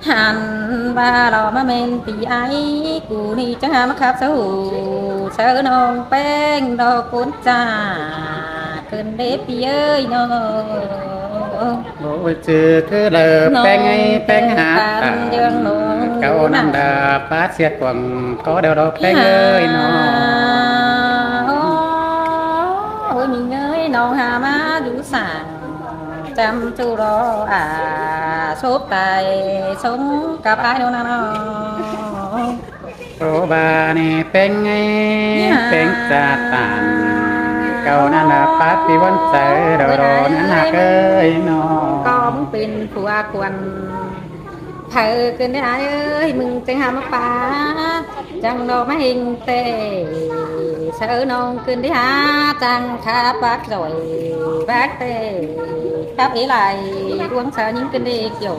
ຫັ້ນວ່າລາວມາແມ່ນພີ່ອ້າຍ ກູນີ້ຈັ່ງຫາມາຄັບສະຫູ ເຊີນ້ອງແປ້ງດອກກຸນຈາ ຂຶ້ນເດ້ພີ່ເອີຍນ້ອງ. ໂອ້ຍ ຈື່ຄືເລີແປ້ງເອີຍ ແປ້ງຫາຕາ ເຈົ້ານັ້ນດາປາດສຽດກວາງ ກໍດຽວດອກແປ້ງເອີຍນ້ອງ. ໂອ້ຍ ມີເງີຍນ້ອງຫາມາຢູ່ສາງ ຈຳຈຸລໍອາ ສົບຕາຍສົງກັບອ້າຍນ້ອງນະນ້ອງ. ໂອບານີແປ້ງເອີຍ ແປ້ງສາຕານ ເຈົ້ານັ້ນນະປາດປີວັນໃສ ດອກນັ້ນນະເອີຍນ້ອງ. ກໍມຶງເປັນຜົວຄວັນ ໃຜເກີນໄດ້ອ້າຍເອີຍ ມຶງຈັ່ງຫາມາປາ ຈັ່ງດອກມາເຮັງແຕ່ ເຊີນ້ອງເກີນໄດ້ຫາ ຈັ່ງຄາບປາກສອຍປາກແຕ່ ກັບເອໄລດວງສາວຍິງເກີນໄດ້ກ່ຽວ.